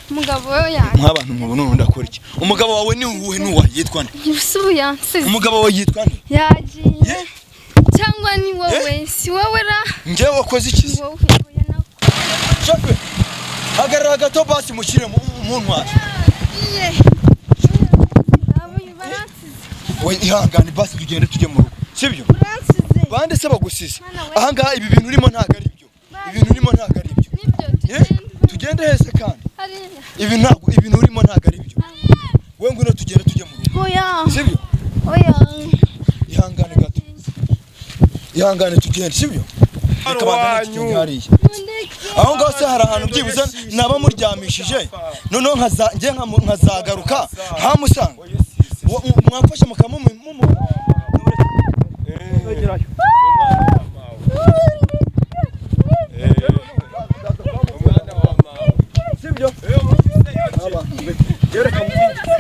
Umugabo we yanjye. Nk'abantu mubona ubu ndakora iki? Umugabo wawe ni uwuhe? Ni uwahe? Yitwa nde? Ubu ubu yansize. Umugabo wawe yitwa nde? Yagiye. Ye? Cyangwa ni wowe? Si wowe ra? Njyewe wakoze iki Ni se? wowe, oya nawe. Shafe, hagarara gato basi, mushyire mu ntwari. Iye. Abo baransize. We, ihangane basi, tugende tujye mu rugo, sibyo? Baransize. Bande se bagusize? Mwana we. Ahangaha ibi bintu urimo ntabwo ari byo, ibintu urimo ntabwo ari byo. Nibyo. Ye? Tugende. Tugende hese kandi? Hariya. Ibi ntabwo, ibintu urimo ntabwo ari byo. We, ngwino tugende tujye mu rugo. Oya. Sibyo? Oya. Ihangane gato, ihangane tugende, sibyo? Reka bandane tugende hariya. Mundeke. Aho ngaho se hari ahantu byibuze naba muryamishije, noneho njye nkazagaruka nkamusanga? Mwamfasha mukamumu? Umwana wa mama. Sibyo? Reka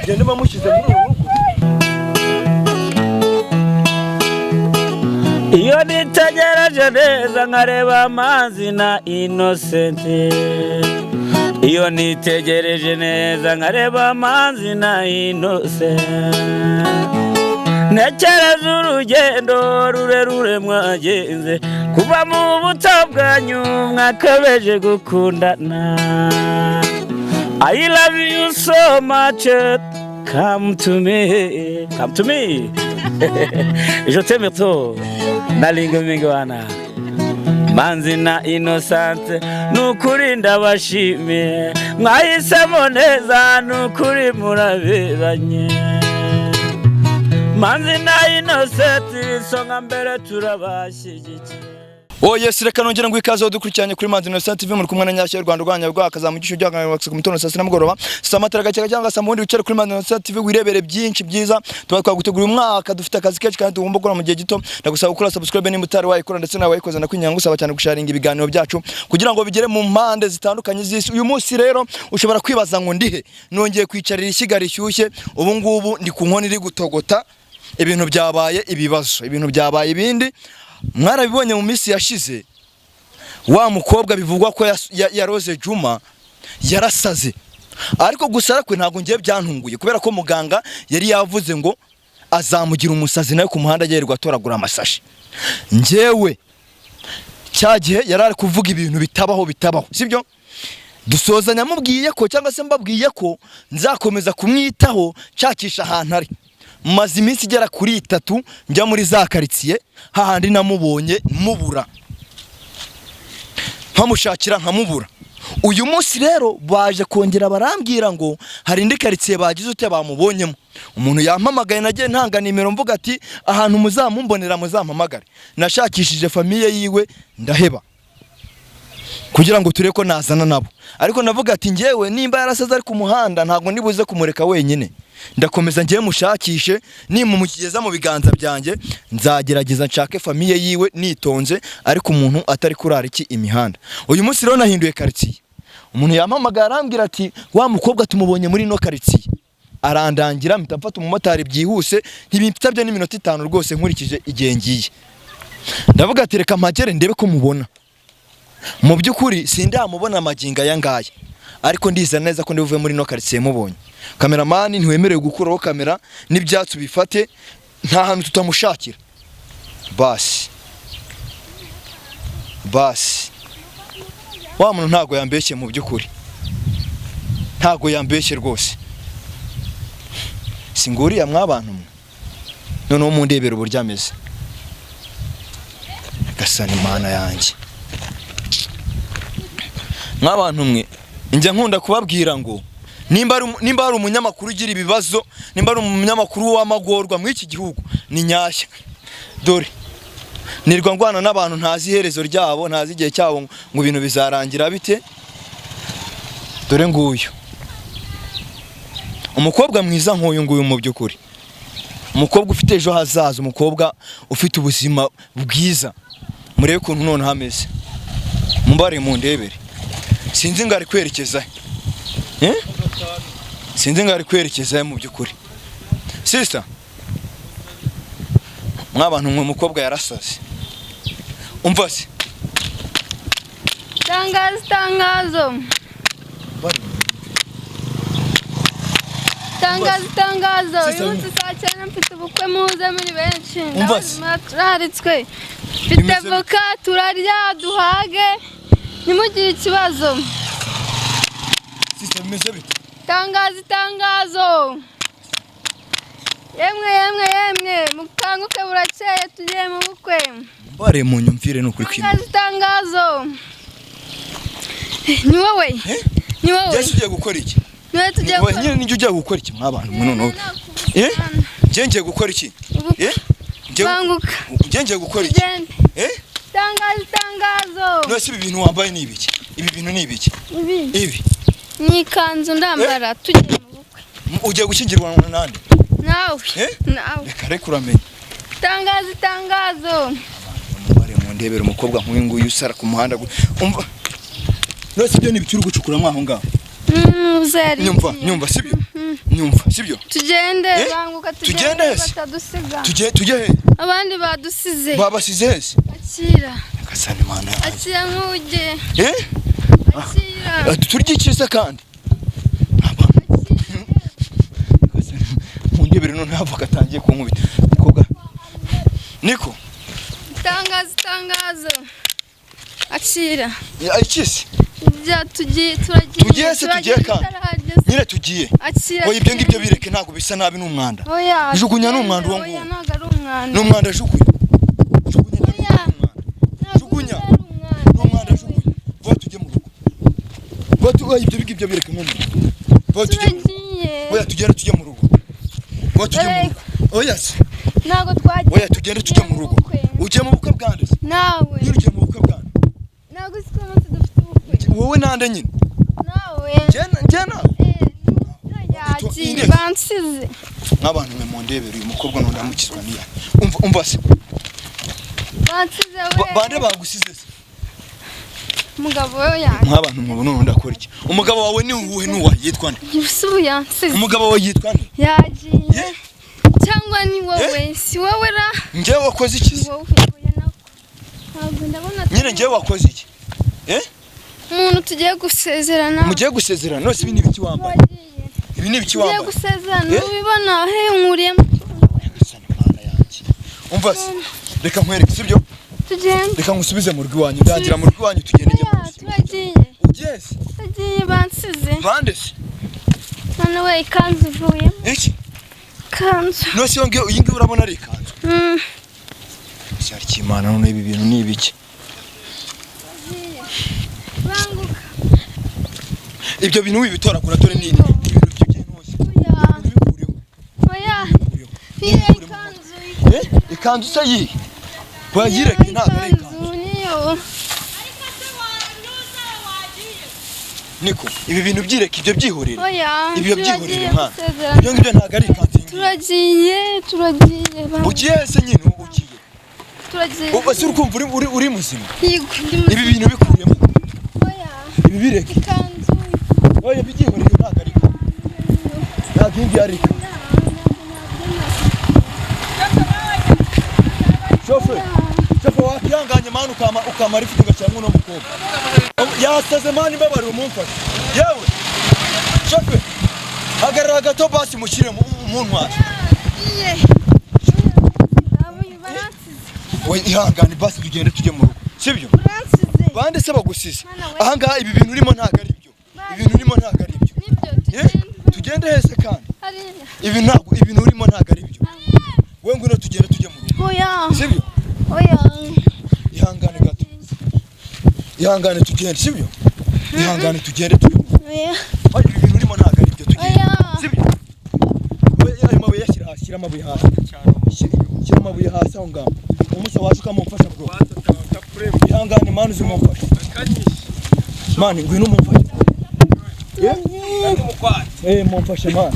gende bamushyize muri uru rugo. Iyo nitegereje neza nkareba amazi na Innocent, iyo nitegereje neza nkareba amazi na Innocent, ntekereza urugendo rurerure mwagenze kuva mu buto bwanyu mwakabeje gukundana. I love you so much, come to me, come to me, je t'aime trop. Nalinga mingi wana Manzi na Innocent, nukuri ndabashimiye, mwahisemo neza, nukuri muraberanye. Manzi na Innocent, isonga mbere, turabashyigikiye. Oh yes, reka nongera ngo ikaze dukurikiranye kuri Manzi Innocent TV, muri kumwe na Nyashya Rwanda rwanya rwa kazamugisho rya ku mitono saa sita nimugoroba, saa matara gake cyangwa saa mundi. Wicare kuri Manzi Innocent TV wirebere byinshi byiza tuba twaguteguriye. Umwaka dufite akazi kenshi kandi tugomba gukora mu gihe gito. Ndagusaba gukora subscribe nimba utari wayikora, ndetse nawe wayikoze ndakwinginga ngusaba cyane gusharinga ibiganiro byacu kugira ngo bigere mu mpande zitandukanye z'isi. Uyu munsi rero ushobora kwibaza ngo ndihe nongeye kwicarira ishyiga rishyushye. Ubu ngubu ndi ku nkono iri gutogota. Ibintu byabaye ibibazo, ibintu byabaye ibindi. Mwarabibonye mu minsi yashize, wa mukobwa bivugwa ko yaroze Juma yarasaze. Ariko gusara kwe ntabwo ngiye byantunguye, kubera ko muganga yari yavuze ngo azamugira umusazi nawe ku muhanda agiye atoragura amasashi. Njyewe cya gihe yari ari kuvuga ibintu bitabaho, bitabaho, sibyo? Dusozanya mubwiye ko, cyangwa se mbabwiye ko nzakomeza kumwitaho nshakisha ahantu ari. Maze iminsi igera kuri 3 njya muri za karitsiye hahandi namubonye mubura, nkamushakira nkamubura. Uyu munsi rero baje kongera barambwira ngo hari indi karitsiye bagize ute, bamubonyemo. Umuntu yampamagaye, nagiye ntanga nimero mvuga ati ahantu muzamumbonera muzampamagare. Nashakishije famille yiwe ndaheba, kugira ngo turebe ko nazana nabo. Ariko navuga ati njyewe nimba yarasaze ari ku muhanda, ntabwo ndibuze kumureka wenyine, ndakomeza ngiye mushakishe. Nimumugeza mu biganza byanjye, nzagerageza nshake famille yiwe nitonze, ariko umuntu atari kurara iki imihanda. Uyu munsi rero nahinduye karitsiye. Umuntu yampamagaye arambwira ati wa mukobwa tumubonye muri ino karitsiye, arandangira, mpita mfata umumotari byihuse, ntibinsabye n'iminota 5 rwose nkurikije igihe ngiye. Ndavuga ati reka mpagere ndebe ko mubona. Mu by'ukuri sindamubona amagingo aya ngaya, ariko ndizera neza ko ndibuve muri ino karitsiye mubonye. Cameraman, ntiwemerewe gukuraho kamera n'ibyatsi ubifate, nta hantu tutamushakira. Basi basi, wa muntu ntabwo yambeshye, mu by'ukuri ntabwo yambeshye rwose. Singuriya mwabantu mwe, noneho mundebera uburyo ameze. Gasana Imana yanjye, mw'abantu mwe, njya nkunda kubabwira ngo nimba hari umunyamakuru ugira ibibazo, nimba ari umunyamakuru w'amagorwa muri iki gihugu, ni Nyashya. Dore nirwa ndwana n'abantu ntazi iherezo ryabo, ntazi igihe cyabo ngo ibintu bizarangira bite. Dore nguyu umukobwa mwiza nk'uyu nguyu, mu by'ukuri umukobwa ufite ejo hazaza, umukobwa ufite ubuzima bwiza, murebe ukuntu noneho ameze. Mumbare mundebere, sinzi ngo ari kwerekeza he? Eh? Sinzi ngo ari kwerekeza he mu by'ukuri. Sister, mwabantu mwe, umukobwa yarasaze, umva se. Tangazo, tangazo. Tangazo, itangazo. Sisa, Uyu munsi saa 9 mfite ubukwe, muze muri benshi. Umva se. Ndabona turaritswe. Mfite Bimeze bite? voka, turarya duhage, ntimugire ikibazo. Sisa, bimeze bite? Tangazo, itangazo. Yemwe, yemwe, yemwe, mukanguke burakeye, tugiye mu bukwe. Mbare mu nyumvire ni ukuri kwimana. Tangazo, itangazo. Ni wowe. Eh? Ni wowe. Jesse, ugiye gukora iki? Ni wowe tugiye Wowe gukora. nyine nijye ugiye gukora iki mwabantu mwe noneho? Eh? Njye ngiye gukora iki? Ubukwe. Eh? Banguka. Njye ngiye gukora iki? Tugende. Eh? Tangazo, itangazo. None se ibi bintu wambaye ni ibiki? Ibi bintu ni ibiki? Ibi Ibi. ni ikanzu ndambara tugiye mu bukwe. Ugiye gushyingirwa nande? Nawe. Eh? Nawe. Reka reka uramenye. Tangazo, itangazo. Mubare mu ndebere umukobwa nk'uyu nguyu usara ku muhanda. Umva. None se ibyo ni ibiki uri gucukura mwaho ngaho? Uzari. Nyumva, nyumva sibyo? Nyumva sibyo? Tugende, Eh? banguka Tugende tugende se? batadusiga. Tujye tujye he? Abandi badusize. Babasize hese? Akira. Gasani mana. Akira nk'ujye. Eh? Akira. Turya iki se kandi? Mundebere none avoka atangiye kunkubita. Mukobwa. Niko. Tangazo, itangazo. Akira. Iki se? Bya tugiye, turagiye. Tugiye se, tugiye kandi? tutarahageze. Nyine tugiye. Akira. Oya ibyo ngibyo bireke, ntabwo bisa nabi n'umwanda. Oya. Jugunya tugende. n'umwanda uwo Oya, nguwo. ntabwo ari umwanda. N'umwanda jugunya. Jugunya Oya. n'umwanda. Ntabwo Jugunya. ari umwanda. N'umwanda jugunya. Vuba tujye mu rugo. Vuba tu oya ibyo ngibyo bireke nk'umwanda. Vuba tujye mu rugo. Turagiye. Oya tugende tujye mu rugo. Vuba tujye mu rugo. Oya se. Ntabwo twagiye. Oya tugende tujye mu rugo. Ugiye mu bukwe bwande se? Nawe. Nyine ugiye mu bukwe bwande. Ntabwo uzi ko uyu munsi dufite ubukwe. Wowe nande nyine? Nawe. Njye nawe. Yagiye Index. bansize. Nk'abantu mwe mundebere uyu mukobwa none ndamukizwa niya. Umva umva se. Bansize we. Bande bagusize se? Umugabo we yanjye. Nk'abantu mwe none ndakora iki? Umugabo wawe ni uwuhe nuwa yitwa nde? Ese ubu yansize. Umugabo wawe yitwa nde? Yagiye. Ye? Cyangwa ni wowe. Si wowe ra. Njyewe wakoze iki Ni se? wowe. Oya, nako. Ntabwo ndabona. Nyine njyewe wakoze iki? Eh? Umuntu tugiye gusezerana. Mugiye gusezerana none se ibi ni ibiki wambaye? Wagiye. Ibi ni ibiki Tugiye wambaye? gusezerana. Eh? Ubibona he nkuriyemo. Nyagasani Mana yanjye. Umva se. Reka nkwereke sibyo? Tugende. Reka ngusubize mu rugo iwanyu. Ndangira mu rugo iwanyu tugende njye mu Oya, rugo. turagiye. Ugiye se? Turagiye bansize. Bande se? None we ikanzu ivuyemo. Iki? Ikanzu. None se iyo ngiyo iyi ngiyo urabona ari ikanzu? Cyari cy'Imana none ibi bintu ni ibiki? Banguka. Ibyo bintu wibitoragura dore ni ibintu by'intuzi. Oya. Bikureho. Oya. Bikureho. Niyo ikanzu. Eh? Ikanzu se yihe? Wayireke ntabwo ari ikanzu. Niyo. Niko, ibi bintu byireke ibyo byihorere. Oya. Ibyo byihorere turagiye mwana. gusezerana. Ibyo ngibyo ntabwo ari ikanzu. Turagiye, turagiye. Banguka. Ugiye se nyine ugiye. Turagiye. Ubu se uri kumva uri muzima? Yego, ndi Ibi muzima. bintu bikuremo. Oya. Ibi bireke. Ikanzu. Oya byihorere ntabwo ari ikanzu. Ntabwo iyi ngiyi ari ikanzu. Shoferi, shoferi wakihanganye mani ukamara ifite ugashyiramo uno mukobwa. Yasaze mani mbabarira umumfashe. Yewe, shoferi, hagarara gato basi mushyire mu ntwari. Iye. Abo bansize. We ihangane basi tugende tujye mu rugo. Sibyo? Bansize. Bande se bagusize? Mana we. Ahangaha ibi bintu urimo ntabwo ari byo. Ibi bintu urimo ntabwo ari byo. Nibyo Eh? tugende. Tugende hese kandi. Hariya. Ibi ntabwo ibintu urimo ntabwo ari byo. We ngwino tugende tujye mu rugo. Oya. Sibyo? Oya. Ihangane gato. Ihangane tugende, sibyo? Ihangane tugende tujye mu rugo. Oya. Oya, ibi bintu urimo ntabwo ari byo tugende. Oya. Sibyo? Oya, ayo mabuye yashyira hasi, shyira amabuye hasi. Shyira amabuye hasi aho ngaho. Umusa waje ukamumfasha bro. Ihangane mani uze umumfashe. Mani ngwino umumfashe. Eh, mumfashe mani.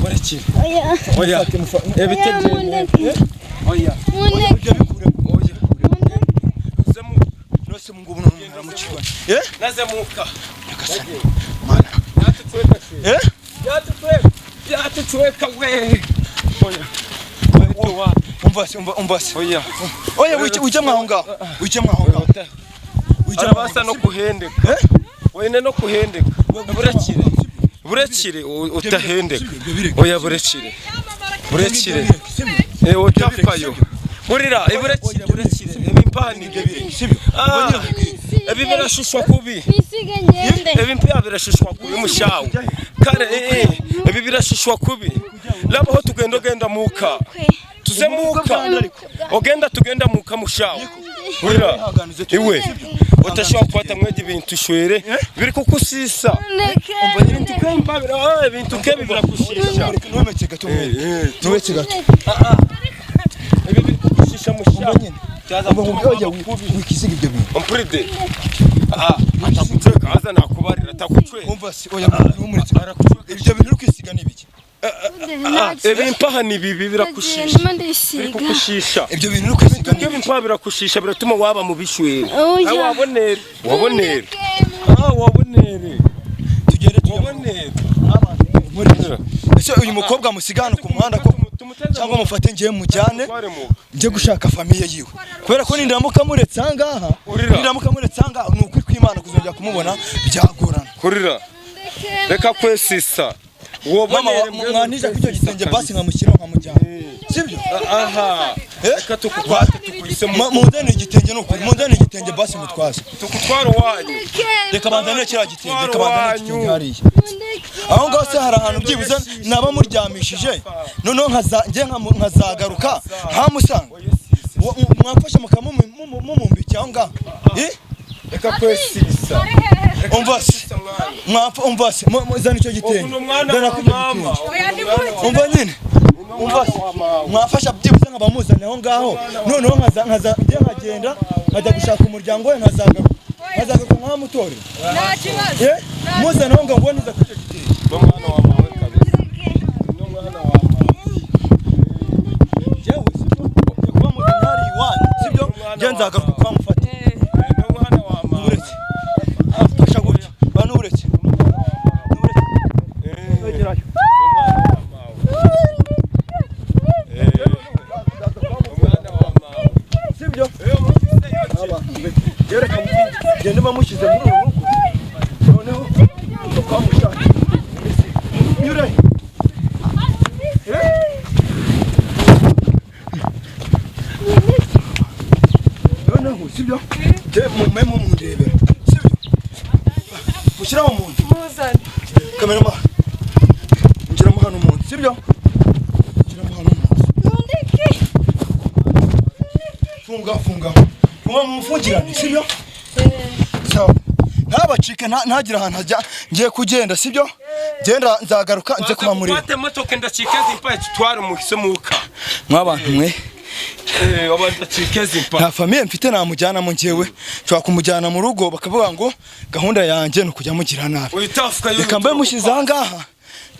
Oya. Oya. Mufate, mufate. Ebite Oya, mundeke. Oya. Mundeke. Ibyo bikuremo. Oya. Mundeke. Nose mungu buno aramukirwa. Eh? Nazemuka. Nyagasani. Mana. Yatutweka se. Eh? Yatutweka. Yatutweka we. Oya. Umva se, umva umva se. Oya. Oya ujye mwaho ngaho. Ujye mwaho ngaho. Ujye Arabasa no kuhendeka. Eh? Wene no kuhendeka. Burakire. Burekire utahendeka. Oya burekire. Burekire. Utafayo. Burira burekire burekire. Ebimpani Ibyo bireke, sibyo? Ah, ebi birashushwa kubi. Nisige ngende. Ebi mpya birashushwa kubi mushawe. Kare ebi birashushwa kubi. Laba ho tugenda ogenda muka. Tuze muka. Ogenda tugenda muka mushawe. Burira. Iwe. Utashobora kukwata mwege ibintu shwere biri kukusisa. Ndeke. Ibintu kemba bira ibintu kebi birakushisha. Ntumetse gato mwereke. Ntumetse gato. Ebi biri kukushisha mushawe. Nyine. Umva ngo oya wikisiga ibyo bintu. Umpuride. Ah, atakucweka aza nakubarira atakucweka. Umva si oya ntumuretse. Ibyo bintu uri kwisiga ni ibiki? Ebimpaha ni bibi birakushisha. Ndimo Biri ndisiga. kukushisha. Ibyo bintu uri kwisiga ni Ibyo ibiki? bimpaha birakushisha biratuma waba mu bishwere. Oya. Ah, wabonere. Wabonere. Ah, wabonere. Tugende tujya mu Wabonere. rugo. Ese uyu mukobwa musiga hano ku muhanda ko cyangwa mufate ngiye mujyane njye gushaka famille yiwe, kubera ko nindiramuka muretse aha ngaha, Urira. nindiramuka muretse aha ngaha ni ukuri kw'Imana kuzongera kumubona byagorana. Kurira. Reka kwesisa. Mama Wabonere. mwanija kuri icyo gitenge basi nkamushyiraho nkamujyana, sibyo? Aha. Eh? Reka tukukwate tukuyise mu Munzanire igitenge, ni ukuri munzanire igitenge basi mutwaze. tukutwara wanyu. Reka banzanire kiriya gitenge, reka banzanire igitenge hariya aho ngaho. Se hari ahantu byibuze naba muryamishije, noneho njye nkazagaruka nkamusanga. Mwamfasha mukamumumbikira aho ngaho? Eh? Reka kwesisa. Umva se, umva se, zana icyo gitenge. Ubu ni umwana Zana wa kuri icyo mama. gitenge. Umva nyine, umva se, mwafasha byibuze nkabamuzanye aho ngaho, noneho nkaza njye nkagenda nkajya gushaka umuryango we, nkazagaruka nkamutorera. Nta kibazo. Eh? Muzane aho ngaho ngo niza kuri icyo gitenge. Ni umwana wa mama kabisa. Ni umwana wa mama. Jewe sibyo, njye kuba muzanye hariya iwanyu sibyo, njye nzagaruka kuhamufata. Ni umwana wa mama. Uretse fasha gutya bantu, uretse Ni umwana wa mama. Umwana wa mama. Sibyo, reka ngende bamushyize muri uru rugo, noneho twamushaka nyure. Noneho sibyo, je mume mumundebera sibyo, mushyiramo mu nzu. Muzane. Kamerama, mushyiramo hano mu nzu sibyo, mushyiramo hano mu nzu. Funga funga funga, mumfungirane sibyo. Sawa, ntabacike, ntagire ahantu ajya. Ngiye kugenda sibyo, genda nzagaruka nze kubamurira. Kwate motoka ndacikeza impa tutware umuhise muka. Mwabantu mwe, Abanza cikeza impa. nta famille mfite namujyanamo njyewe. Nshobora kumujyana mu rugo bakavuga ngo gahunda yanjye ni ukujya mugira nabi. Uyitafuka yo. Reka mbe mushyize aha ngaha,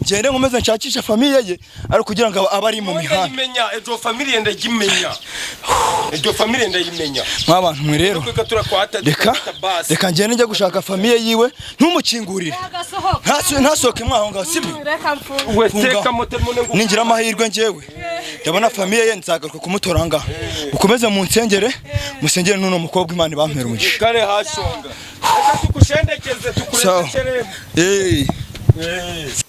ngende nkomeze nshakishe famille ye, ariko kugira ngo abe ari mu mihanda. Ndayimenya ejo famille ndayimenya. Ejo famille ndayimenya. Mwabantu mwe rero, Reka turakwata reka reka ngende njya gushaka famille yiwe, ntumukingurire. Agasohoka. Ntasohoke mwaho ngaho sibyo. Reka mfunge. We teka moto mune ngo. Ningira amahirwe njyewe ndabona famille ye, nzagaruka kumutora aha ngaha. Mukomeze munsengere, musengere n'uno mukobwa, Imana ibampere umugisha. Kare hashonga. Reka tukushendekeze Sawa. tukurekere. Eh. Eh.